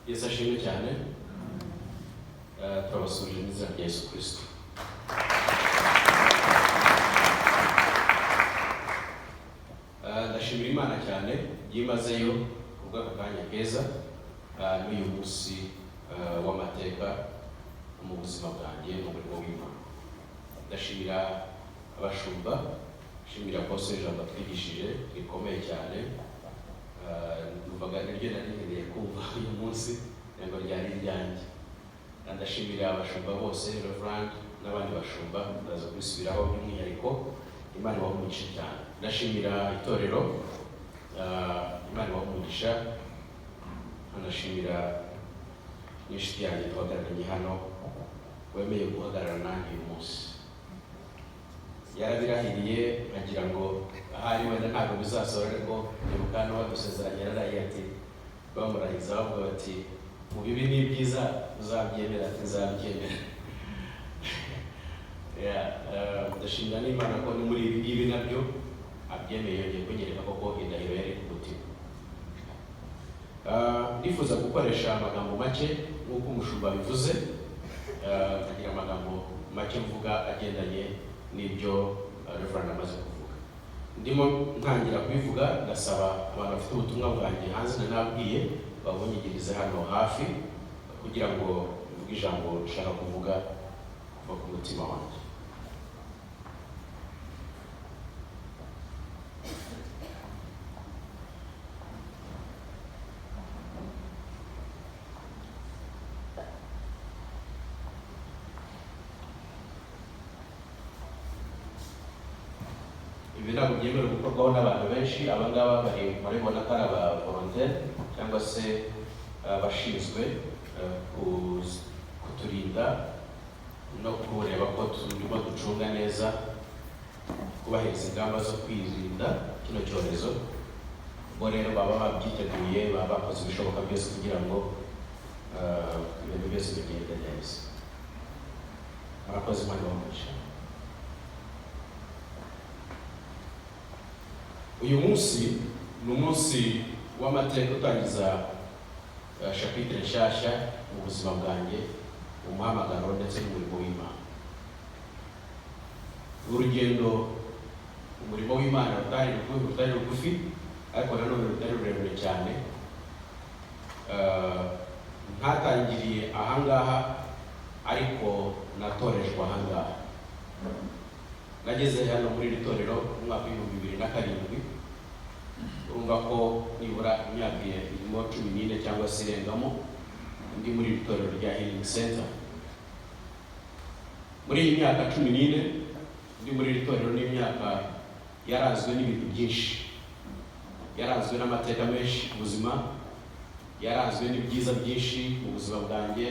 Yesu ashimwe cyane. Turabasuhuje mu izina rya Yesu Kristo. Ndashimira Imana cyane byimazeyo kubw'aka kanya keza, n'uyu munsi w'amateka mu buzima bwanjye mu murimo w'Imana. Ndashimira abashumba, ndashimira Apostle ijambo twigishije rikomeye cyane. Numvaga niryo nari nkeneye kumva uyu munsi, ntabwo ryari iryanjye. Ndashimira abashumba bose, Reverend n'abandi bashumba, ndaza kubisubiraho by'umwihariko. Imana ibahe umugisha cyane. Ndashimira itorero, Imana ibahe umugisha. Ndashimira n'inshuti yanjye duhagararanye hano, wemeye guhagarara nanjye uyu munsi. Yarabirahiriye nkagira ngo ahari wenda ntabwo bizasohora, ariko ndibuka hano badusezeranye yararahiye ati, bamurahiza bavuga bati mu bibi n'ibyiza uzabyemera, ati nzabyemera. Ndashimira n'Imana ko ni muri ibi ngibi nabyo abyemeye, yongeye kunyereka koko indahiro yari ku mutima. Ndifuza gukoresha amagambo make nk'uko umushumba abivuze, nkagira amagambo make mvuga agendanye n'ibyo Reverend amaze kuvuga. Ndimo ntangira kubivuga, ndasaba abantu bafite ubutumwa bwanjye hanze nabwiye babunyigirize hano hafi kugira ngo mvuge ijambo nshaka kuvuga kuva ku mutima wanjye. Ibi ntabwo byemerewe gukorwaho n'abantu benshi. Aba ngaba bari murabibona ko ari aba volontaire cyangwa se abashinzwe kuturinda no kureba ko turimo ducunga neza kubahiriza ingamba zo kwirinda kino cyorezo. Bo rero baba babyiteguye, baba bakoze ibishoboka byose kugira ngo ibintu byose bigende neza. Murakoze, Imana ibahe umugisha. Uyu munsi ni umunsi w'amateka utangiza chapitre nshyashya mu buzima bwanjye, mu muhamagaro ndetse n'umurimo w'Imana. Urugendo umurimo w'Imana rutari rugufi, ariko nanone rutari rurerure cyane. Ntatangiriye ahangaha, ariko natorejwe ahangaha. Nageze hano muri iri torero mu mwaka 2007, urumva ko nibura imyaka irimo 14 cyangwa se irengamo ndi muri iri torero rya Healing Center. Muri iyi myaka 14 ndi muri iri torero, ni imyaka yaranzwe n'ibintu byinshi, yaranzwe n'amateka menshi mu buzima, yaranzwe n'ibyiza byinshi mu buzima bwanjye,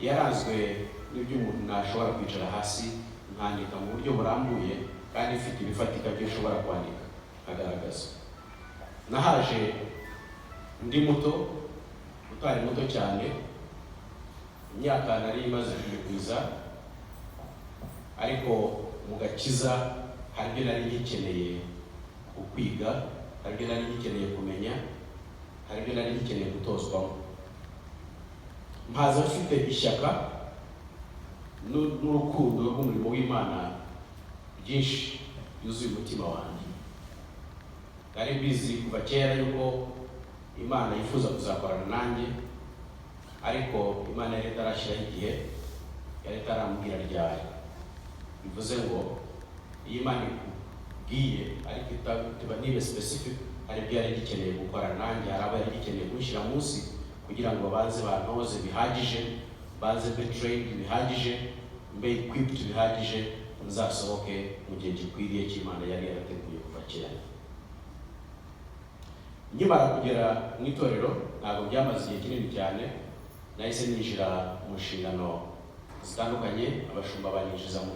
yaranzwe n'ibyo umuntu ntashobora kwicara hasi nkandika mu buryo burambuye kandi mfite ibifatika byo nshobora kwandika nkagaragaza. Nahaje ndi muto, utari muto cyane, imyaka nari imaze kuyigwiza, ariko mu gakiza hari ibyo nari ngikeneye kwiga, hari ibyo nari ngikeneye kumenya, hari ibyo nari ngikeneye gutozwamo. Mpaza mfite ishyaka n'urukundo rw'umurimo w'Imana byinshi byuzuye umutima wanjye. Nari mbizi kuva kera yuko Imana yifuza kuzakorana nanjye, ariko Imana yari itarashyiraho igihe, yari itarambwira ryari. Bivuze ngo iyo Imana ikubwiye ariko itiba ntibe specific, hari ibyo yari igikeneye gukora nanjye, hari abo yari igikeneye kunshyira munsi kugira ngo babanze bantoze bihagije, banze mbe trained bihagije, mbe equipped bihagije, nzasohoke mu gihe gikwiriye cy'Imana yari yarateguye kuva kera. Nkimara kugera mu itorero, ntabwo byamaze igihe kinini cyane, nahise ninjira mu nshingano zitandukanye. Abashumba banyinjiza mu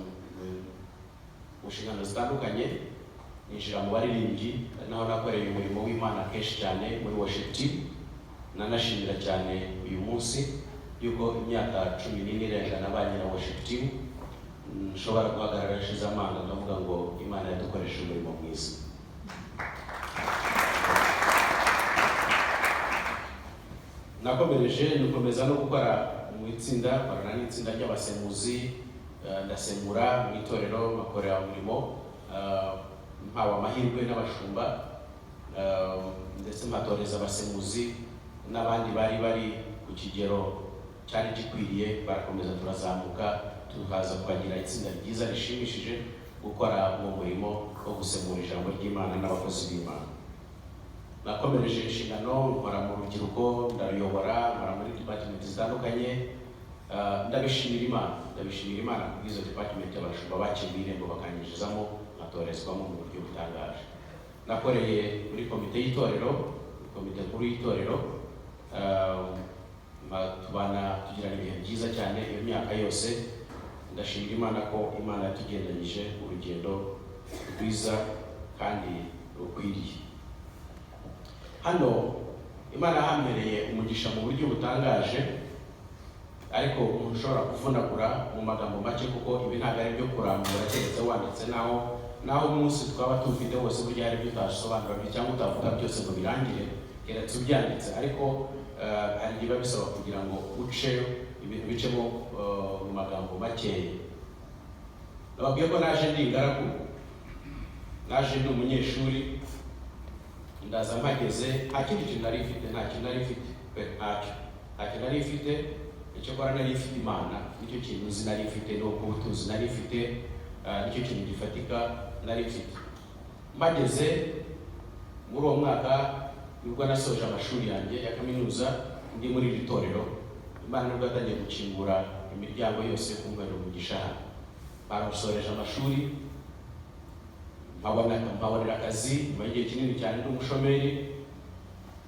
nshingano zitandukanye, ninjira mu baririmbyi, naho nakoreye umurimo w'Imana kenshi cyane muri worship team. Nanashimira cyane uyu munsi yuko imyaka 14 irenga nabanye na worship team, nshobora guhagarara nshize amanga ndavuga ngo Imana yadukoresheje umurimo mwiza. Nakomereje nukomeza no gukora mu itsinda, nkorana n'itsinda ry'abasemuzi, ndasemura mu itorero, nkakorera umurimo, mpawe amahirwe n'abashumba, ndetse mpatoreza abasemuzi n'abandi bari bari ku kigero cyari gikwiriye, barakomeza turazamuka, tukaza kuhagira itsinda ryiza rishimishije gukora uwo murimo wo gusemura ijambo ry'Imana n'abakozi b'Imana. Nakomereje inshingano, nkora mu rubyiruko, ndaruyobora, nkora muri department zitandukanye. Ndabishimira Imana, ndabishimira Imana kubw'izo department abashumba bakinguye irembo bakanyinjizamo, nkatorezwamo mu buryo butangaje. Nakoreye muri komite y'itorero, komite nkuru y'itorero, tubana tugirana ibihe byiza cyane iyo myaka yose. Ndashimira Imana ko Imana yatugendanyije urugendo rwiza kandi rukwiriye. Hano Imana yahambereye umugisha mu buryo butangaje, ariko umuntu ushobora kuvunagura mu magambo make, kuko ibi ntabwo ari ibyo kurambura keretse wanditse. Naho umunsi twaba tuwufite wose, burya hari ibyo utasobanura cyangwa utavuga byose ngo birangire keretse ubyanditse. Ariko hari igihe biba bisaba kugira ngo uce ibintu bicemo mu magambo makeya. Nababwiye ko naje ndi ingaragu, naje ndi umunyeshuri, ndaza mpageze nta kindi kintu nari mfite, nta kintu nari mfite pe, ntacyo, nta kintu nari mfite. Icyakora nari mfite Imana, nicyo kintu nzi nari mfite, ni uko ubutunzi nari mfite, nicyo kintu gifatika nari mfite. Mpageze muri uwo mwaka nibwo nasoje amashuri yanjye ya kaminuza ndi muri iri torero. Imana nibwo yatangiye gukingura imiryango yose kumpera umugisha hano. Baransoreje amashuri, mpabonera akazi nyuma y'igihe kinini cyane ndi umushomeri.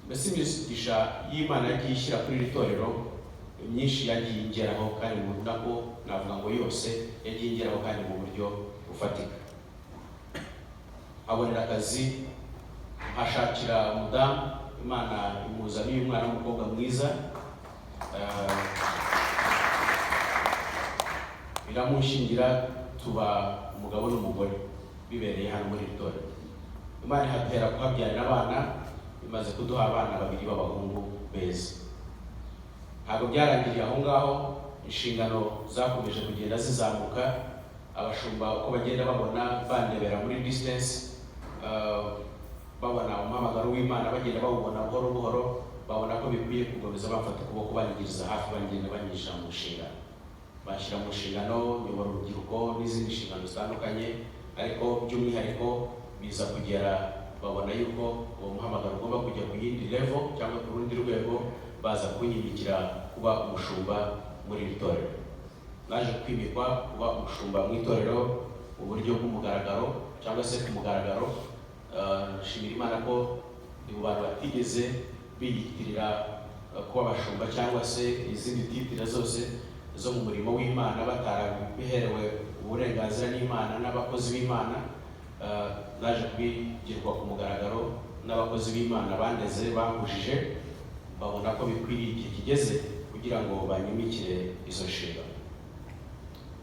Mbese imigisha y'Imana yagiye ishyira kuri iri torero myinshi yagiye ingeraho, kandi mu nako navuga ngo yose yagiye ingeraho kandi mu buryo bufatika. Mpabonera akazi, mpashakira umudamu, Imana imuzaniye umwana w'umukobwa mwiza, iramushingira, tuba umugabo n'umugore bibereye hano muri iri torero. Imana ihatera kuhabyarira abana, imaze kuduha abana babiri b'abahungu beza. Ntabwo byarangiriye aho ngaho, inshingano zakomeje kugenda zizamuka. Abashumba uko bagenda babona, bandebera muri distance, babona umuhamagaro w'Imana bagenda bawubona buhoro buhoro, babona ko bikwiye gukomeza bamfata ukuboko, banyigiriza hafi, bagenda banyigisha mu nshingano, bashyira mu nshingano, nyobora urubyiruko n'izindi nshingano zitandukanye. Ariko by'umwihariko biza kugera babona yuko uwo muhamagaro ugomba kujya ku yindi level cyangwa ku rundi rwego, baza kunyimikira kuba umushumba muri iri torero. Naje kwimikwa kuba umushumba mu itorero mu buryo bw'umugaragaro cyangwa se ku mugaragaro. Nshimira Imana ko ni mu bantu batigeze biyitirira kuba abashumba cyangwa se izindi titre zose zo mu murimo w'Imana batarabiherewe uburenganzira n'Imana n'abakozi b'Imana. Naje kubigirwa ku mugaragaro n'abakozi b'Imana bandeze, bankujije, babona ko bikwiriye igihe kigeze kugira ngo banyimikire izo nshingano.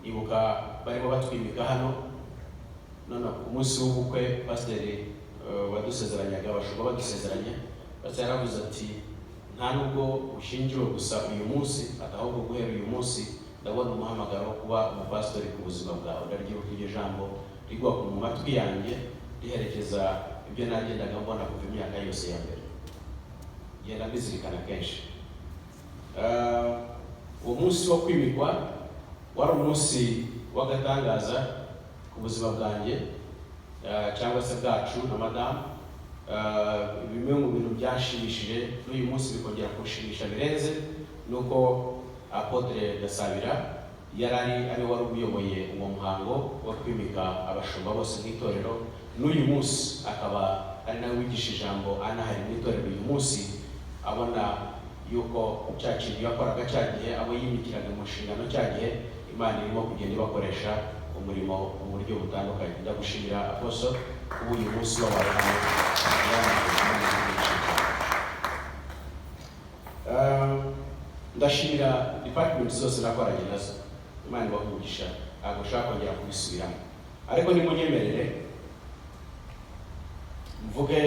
Ibuka barimo batwimika hano, none ku munsi w'ubukwe pasiteri wadusezeranyaga, abashumba badusezeranya, pasiteri yaravuze ati: "Nta nubwo ushingiwe gusa uyu munsi, ati ahubwo guhera uyu munsi ndabona umuhamagaro wo kuba umupasitori ku buzima bwawe." Ndaryibuka iryo jambo rigwa mu matwi yanjye, riherekeza ibyo nagendaga mbona kuva imyaka yose ya mbere, ngenda mbizirikana kenshi. Uwo munsi wo kwimikwa wari umunsi w'agatangaza ku buzima bwanjye, cyangwa se bwacu na madamu. Bimwe mu bintu byanshimishije n'uyu munsi bikongera kunshimisha birenze ni uko Apôtre Gasabira yari ari wari uyoboye uwo muhango wo kwimika abashumba bose mu itorero, n'uyu munsi akaba ari nawe wigisha ijambo anahari mu itorero uyu munsi, abona yuko cya kintu yakoraga cya gihe, abo yimikiraga mu nshingano cya gihe, Imana irimo kugenda ibakoresha umurimo mu buryo butandukanye. Ndagushimira, Apostle, kuba uyu munsi wabaye hano. Ndashimira department zose nakoranye nazo, Imana ibahe umugisha. Ntabwo nshaka kongera kubisubiramo, ariko nimunyemerere mvuge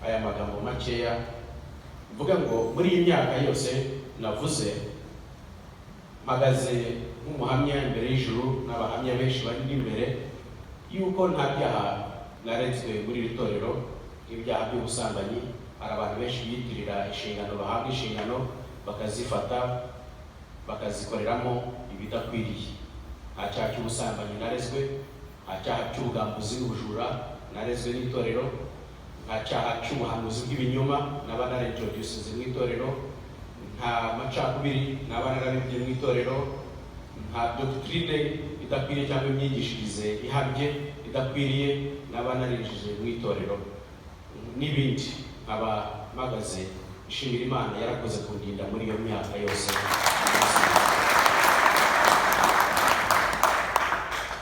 aya magambo makeya. Mvuga ngo muri iyi myaka yose navuze, mpagaze nk'umuhamya imbere y'ijuru n'abahamya benshi bari imbere yuko nta byaha narezwe muri iri torero, nk'ibyaha by'ubusambanyi. Hari abantu benshi biyitirira inshingano, bahabwa inshingano bakazifata bakazikoreramo ibidakwiriye. Nta cyaha cy'ubusambanyi narezwe, nta cyaha cy'ubugambuzi n'ubujura narezwe n'itorero, nta cyaha cy'ubuhanuzi bw'ibinyoma naba naraintroducinze mu itorero, nta macakubiri naba narabibye mu itorero, nta doctrine idakwiriye cyangwa imyigishirize ihabye idakwiriye naba narinjije mu itorero n'ibindi. Nkaba mpagaze nshimira Imana yarakoze kundinda muri iyo myaka yose.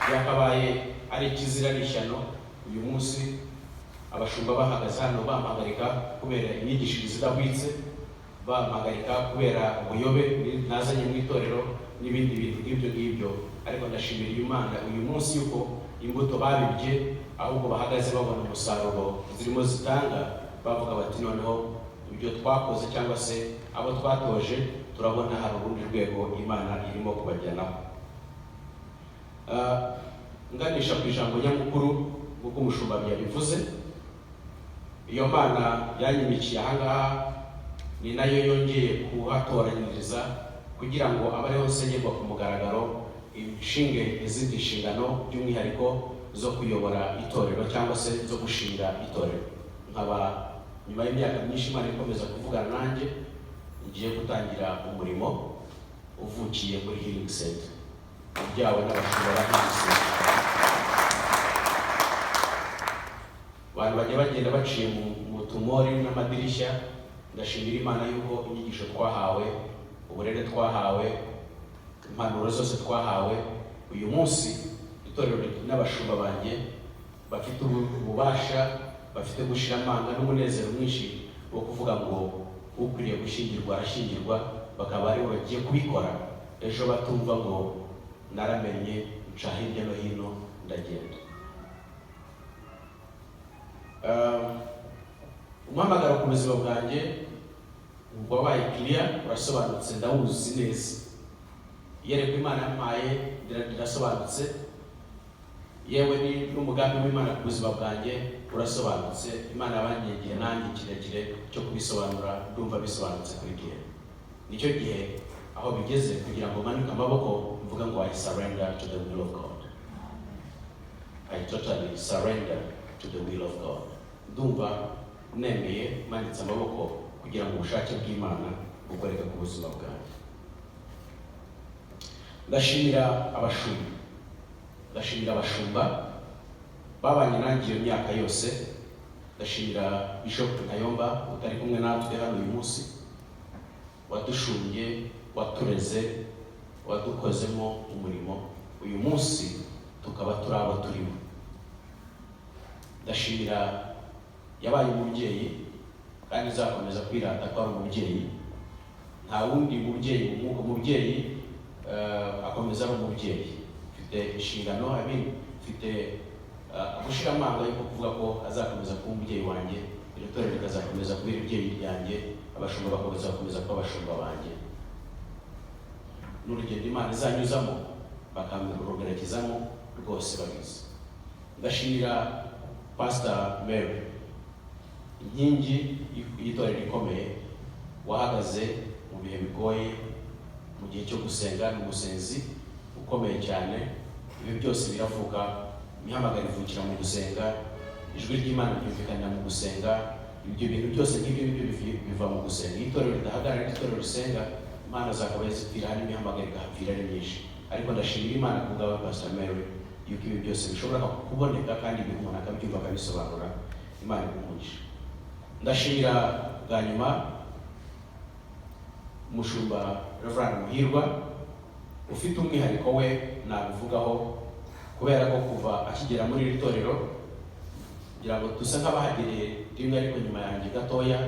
Byakabaye ari ikizira n'ishyano uyu munsi abashumba bahagaze hano bampagarika kubera imyigishirize idahwitse, bampagarika kubera ubuyobe nazanye mu itorero n'ibindi bintu nk'ibyo ngibyo. Ariko ndashimira Imana uyu munsi yuko imbuto babibye ahubwo bahagaze babona umusaruro zirimo zitanga, bavuga bati: "Noneho ibyo twakoze cyangwa se abo twatoje, turabona hari urundi rwego Imana irimo kubajyanaho." Nganisha ku ijambo nyamukuru, nk'uko umushumba yabivuze, iyo Mana yanyimikiye ahangaha ni nayo yongeye kuhatoranyiriza kugira ngo abe ariho nsengerwa ku mugaragaro, inshinge izindi nshingano, by'umwihariko zo kuyobora itorero cyangwa se zo gushinga itorero. Nkaba nyuma y'imyaka myinshi Imana ikomeza kuvugana nanjye, ngiye gutangira umurimo uvukiye muri Healing Center, ubyawe n'abashumba ba Healing Center. Abantu bajya bagenda baciye mu tumori n'amadirishya. Ndashimira Imana yuko inyigisho twahawe, uburere twahawe, impanuro zose twahawe, uyu munsi itorero n'abashumba banjye bafite ububasha, bafite gushira amanga n'umunezero mwinshi wo kuvuga ngo ukwiriye gushyingirwa arashyingirwa, bakaba aribo bagiye kubikora ejo, batumva ngo naramenye nca hirya no hino ndagenda. Umuhamagaro ku buzima bwanjye wabaye clear, urasobanutse, ndawuzi neza. Iyerekwa Imana yampaye rirasobanutse, yewe ni n'umugambi w'Imana ku buzima bwanjye urasobanutse. Imana yabangiye igihe nanjye kirekire cyo kubisobanura, ndumva bisobanutse kuri gihe. Nicyo gihe aho bigeze kugira ngo manike amaboko mvuga ngo I surrender to the will of God, I totally surrender to the will of God. Ndumva nemeye, manitse amaboko kugira ngo ubushake bw'Imana bukoreke ku buzima bwanjye. Ndashimira abashumba, ndashimira abashumba babanye nanjye iyo myaka yose. Ndashimira Bishop Ntayomba utari kumwe natwe hano uyu munsi, wadushumbye, watureze, wadukozemo umurimo, uyu munsi tukaba turi abo turimo. Ndashimira, yabaye umubyeyi kandi nzakomeza kwirata ko ari umubyeyi. Nta wundi mubyeyi mu mwuka, umubyeyi akomeza ari umubyeyi. Mfite inshingano, I mean, mfite gushira amanga yo kuvuga ko azakomeza kuba umubyeyi wanjye, iri torero rikazakomeza kuba iribyeyi ryanjye, abashumba bagakomeza gukomeza kuba abashumba banjye, n'urugendo Imana izanyuzamo bakarugerekezamo rwose babizi. Ndashimira Pastor Mary, inkingi y'itorero ikomeye, wahagaze mu bihe bigoye, mu gihe cyo gusenga. Ni umusenzi ukomeye cyane. Ibi byose biravuka, imihamagaro ivukira mu gusenga, ijwi ry'Imana ryumvikanira mu gusenga. Ibyo bintu byose nk'ibyo ngibyo biva mu gusenga. Iyo itorero ridahagarara, itorero risenga, impano zakabaye zipfira hano, imihamagaro ikahapfira ari myinshi. Ariko ndashimira Imana ku bwawe, Pastor Mary, yuko ibi byose bishobora kuboneka kandi ibintu umuntu akabyumva akabisobanura. Imana iguha. Ndashimira bwa nyuma umushumba Reverend Muhirwa, ufite umwihariko we nabivugaho, kubera ko kuva akigera muri iri torero, ngira ngo dusa nk'abahagereye rimwe ariko nyuma yanjye gatoya,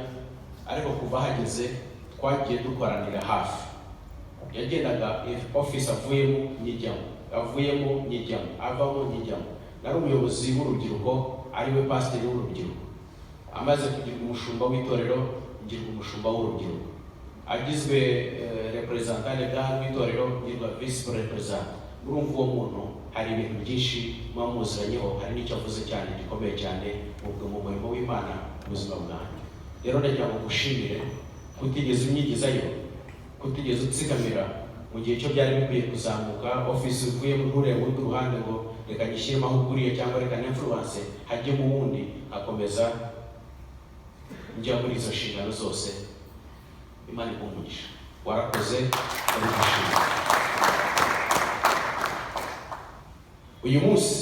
ariko kuva ahageze twagiye dukoranira hafi. Yagendaga office avuyemo nyijyamo, avuyemo nyijyamo, avamo nyijyamo. Nari umuyobozi w'urubyiruko, ariwe pasiteri w'urubyiruko. Amaze kugirwa umushumba w'itorero, ngirwa umushumba w'urubyiruko. Agizwe représentant légal w'itorero, ngirwa vice représentant. Urumva uwo muntu hari ibintu byinshi muba muziranyeho, hari n'icyo avuze cyane gikomeye cyane mu murimo w'Imana mu buzima bwanjye. Rero ndagira ngo ngushimire kutigeze unyigizayo, kutigeze utsikamira mu gihe cyo byari bikwiye kuzamuka ofisi uvuyemo, nturebe urundi ruhande ngo reka nyishyiremo aho uguriye cyangwa reka n'influence hajyemo uwundi, akomeza njya muri izo nshingano zose. Imana iguhe umugisha, warakoze, ndabigushimira. Uyu munsi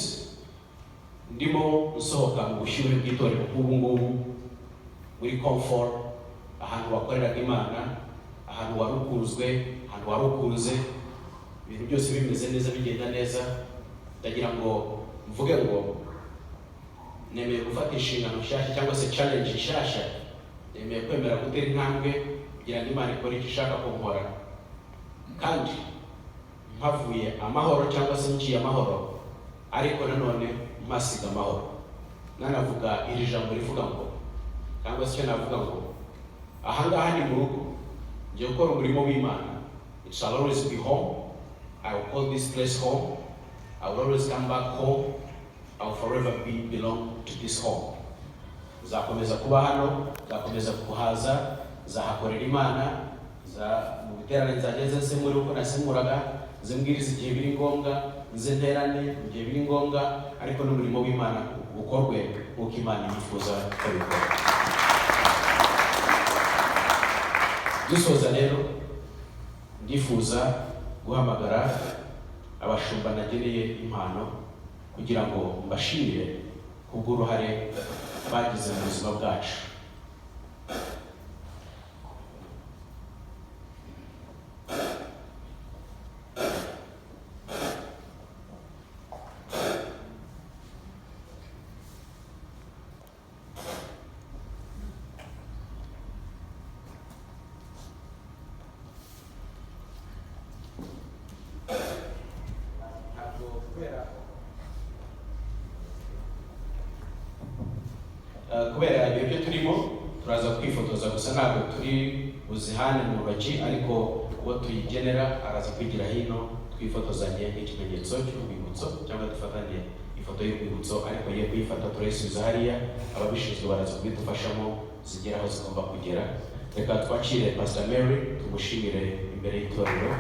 ndimo nsohoka mu bushyuhe bw'itorero nk'ubu ngubu, muri comfort, ahantu wakoreraga Imana, ahantu wari ukunzwe, ahantu wari ukunze, ibintu byose bimeze neza, bigenda neza. Ndagira ngo mvuge ngo nemeye gufata inshingano nshyashya cyangwa se challenge nshyashya, nemeye kwemera gutera intambwe kugira ngo Imana ikore icyo ishaka ko nkora, kandi mpavuye amahoro cyangwa se ngiye amahoro, ariko nanone mpasiga amahoro. Nanavuga iri jambo rivuga ngo, cyangwa se icyo navuga ngo, ahangaha ni mu rugo, ngiye gukora umurimo w'Imana. It shall always be home. I will call this place home. I will always come back home. I will forever be belong to this home. Nzakomeza kuba hano, nzakomeza kuhaza, nzahakorera Imana, za mu biterane nzajya nza nsemura uko nasemuraga, nze mbwiriza igihe biri ngombwa, nze nterane mu gihe biri ngombwa, ariko n'umurimo w'Imana ukorwe nk'uko Imana yifuza ko bikorwa. Dusoza rero, ndifuza guhamagara abashumba nageneye impano kugira ngo mbashimire kubw'uruhare bagize mu buzima bwacu. Ntabwo kubera ibihe byo turimo, turaza kwifotoza gusa, ntabwo turi buzihane mu ntoki, ariko uwo tuyigenera araza kwigira hino twifotozanye nk'ikimenyetso cy'urwibutso, cyangwa dufatanye ifoto y'urwibutso, ariko ye kuyifata turayisubiza hariya, ababishinzwe baraza kubidufashamo zigera aho zigomba kugera. Reka twakire Pastor Mary, tumushimire imbere y'itorero.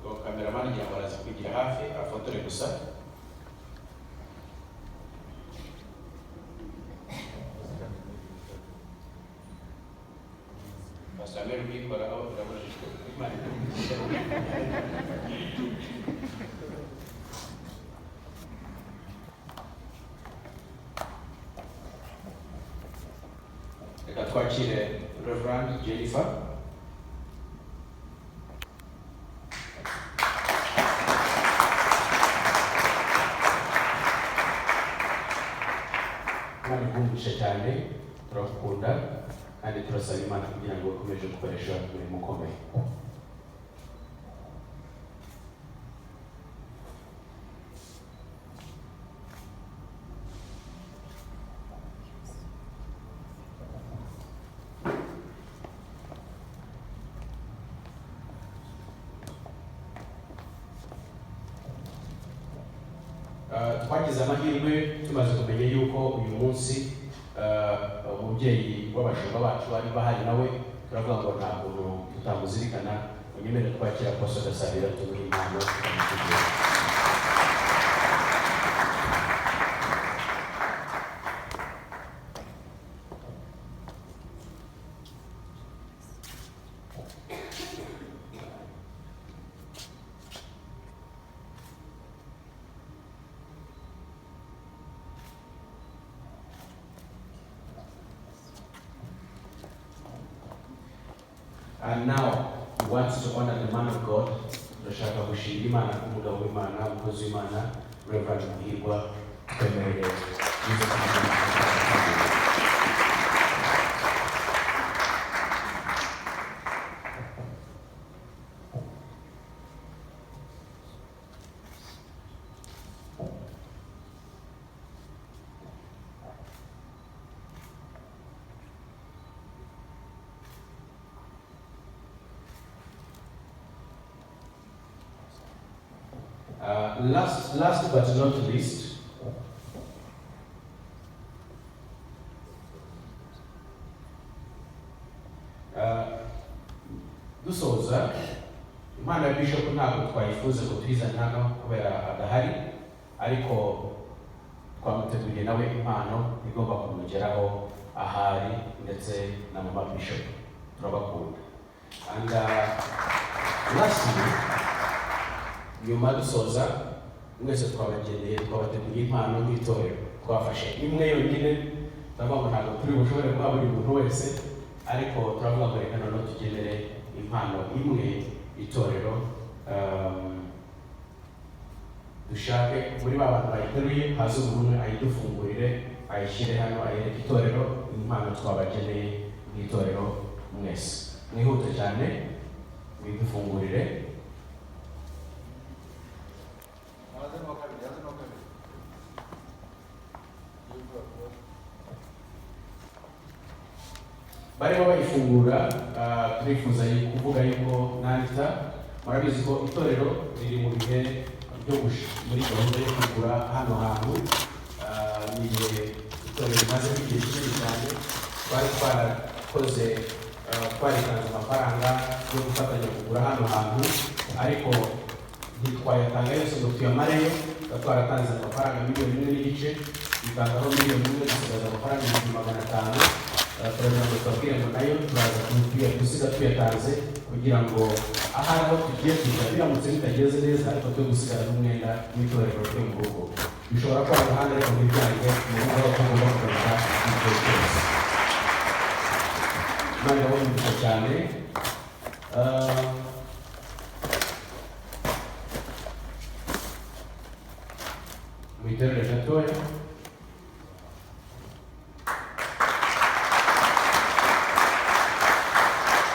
Ngo cameraman ngira ngo araza kwigira hafi afotore gusa. Pastor Mary kuyikoraho birabujijwe. Imana iguhe. Reka twakire Reverend Jennifer. Imana iguhe cyane, turagukunda kandi turasaba Imana kugira ngo ukomeze gukoresha umurimo ukomeye. Twagize amahirwe tumaze kumenya yuko uyu munsi umubyeyi w'abashumba bacu ari bahari nawe, turavuga ngo nta muntu tutamuzirikana. Unyemere twakira Apostle Gasabira, tumuhe impano tukamutugera. And now we want to honor the man of God. Turashaka gushima Imana k'umugabo w'Imana, umukozi w'Imana, Reverend Muhirwa, twemerere Jesus. Last but not least, dusoza, impano ya bishop ntabwo twayifuza ngo tuyizane hano kubera adahari, ariko twamuteguriye nawe impano igomba kumugeraho ahari, ndetse na mama bishop. Turabakunda. And lastly, nyuma dusoza, mwese twabageneye, twabateguriye impano nk'itorero. Twafashe imwe yonyine, turavuga ngo ntabwo turi bushobore guha buri muntu wese, ariko turavuga ngo reka noneho tugenere impano imwe itorero. Dushake muri ba bantu bayiteruye, haze umuntu umwe ayidufungurire, ayishyire hano, ayereke itorero, impano twabageneye nk'itorero mwese. Mwihute cyane mwidufungurire. Haze n'uwa kabiri, haze n'uwa kabiri. Barimo bayifungura. Turifuza kuvuga yuko nandita, murabizi ko itorero riri mu bihe byo muri gahunda yo kugura hano hantu. Ni ibihe itorero rimaze igihe kinini cyane. Twari twarakoze, twaritanze amafaranga yo gufatanya kugura hano hantu, ariko ntitwayatanga yose ngo tuyamareyo. Tuba twaratanze amafaranga 1.5 miliyoni, dutangaho 1 miliyoni, dusigaza amafaranga 500,000. Turagira ngo tubabwire ngo nayo turaza gusiga tuyatanze, kugira ngo ahari aho tugiye kujya biramutse bitageze neza, ariko twe gusigara n'umwenda w'itorero ryo mu rugo. Bishobora kuba ahandi, ariko ntibyange mu rugo aho tugomba kugaruka igihe cyose. Imana irabumugisha cyane. Mwiterere gatoya.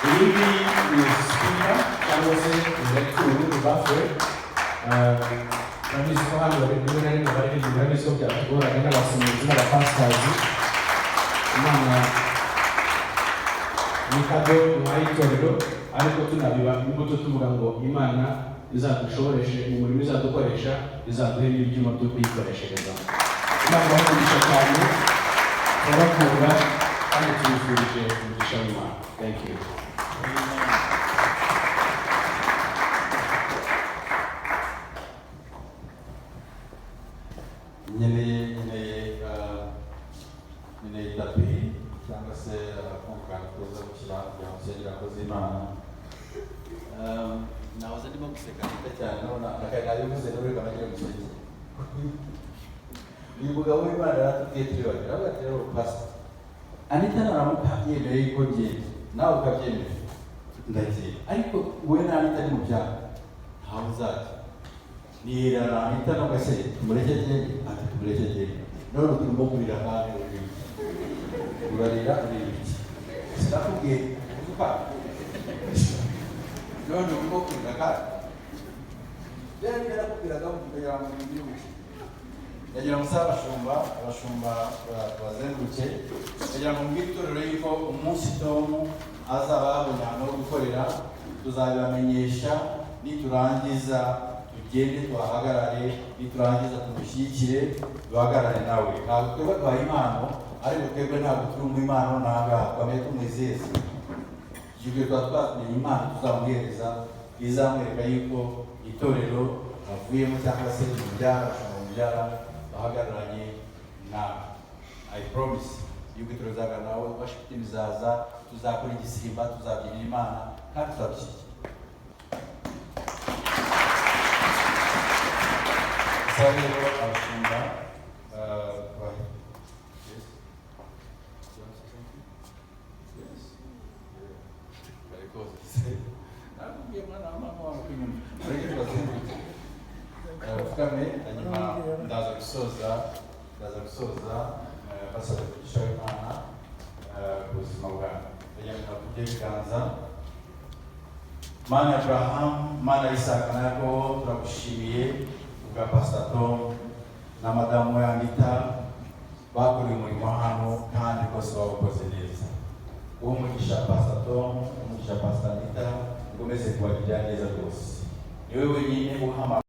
Iyi ngiyi ni speaker cyangwa se ingaturu, ni baffle. Murabizi ko hano bari rimwe na rimwe baririmba, murabizi ko byatugoraga n'abasemuzi n'abapasitazi. Imana ni kado duhaye itorero, ariko tunabiba imbuto tuvuga ngo Imana izadushoboreshe mu murimo izadukoresha, izaduhe n'ibyuma byo kuyikoreshereza. Imana ibahe cyane, turabakunda kandi tubifurije umugisha w'Imana. Thank you. Nkeneye tapi cyangwa se akumvikana kuza gushyira kugira ngo nsengere abakozi b'Imana. Nahoze ndimo guseka neza cyane, none akaye nabivuze nawe reka nagire guseka. Uyu mugabo w'Imana yaratubwiye turi babiri, aravuga ati rero pastor Anita naramuka yemeye yuko ngenda, nawe ukabyemera ndagiye, ariko wowe na Anita ni mu byago ntawe uzajya. Nirara Anita nubwo se tumureke agende, ati tumureke agende. None turimo kurira kandi uri iki? Urarira uri iki? Sinakubwiye kuvuga. None urimo kurira kandi. Rero niba narakubwiraga kugira ngo mbyibuke. Ndagira ngo nsabe abashumba bazenguruke, ndagira ngo mbwire itorero yuko umunsi Tom azaba yabonye ahantu ho gukorera, tuzabibamenyesha. Niturangiza tugende tuhahagarare, niturangiza tumushyigikire, duhagarare nawe. Ntabwo twebwe duhaye impano, ariko twebwe ntabwo turi mu impano nangaha, twamenye tumwizeze. Icyo gihe tuba twamenye impano tuzamuhereza, izamwereka yuko itorero avuyemo cyangwa se umubyara, ashobora umubyara bahagararanye nawe. I promise yuko itorero rizahagarara nawe, worship team izaza, tuzakora igisimba, tuzabyinira Imana kandi tuzadushyigikira. Gusa rero abashumba, yes. You want to say something? Yes. Yeah. Very close. Nakubwiye mwana wa mama wawe kwinyuma. Mureke tubazenguruke. Bapfukame, hanyuma ndaza gusoza, basaba umugisha w'Imana, ku buzima bwawe. Ndagira ngo nakubye ibiganza. Mana ya Abraham, Mana ya Isaka na Yakobo, turagushimiye kubwa Pastor Tom na madamu we Anita bakoreye umurimo hano kandi rwose bawukoze neza. Uwo mugisha Pastor Tom, umugisha Pastor Anita, ukomeze kubagirira neza rwose. Ni wowe wenyine uhamagara.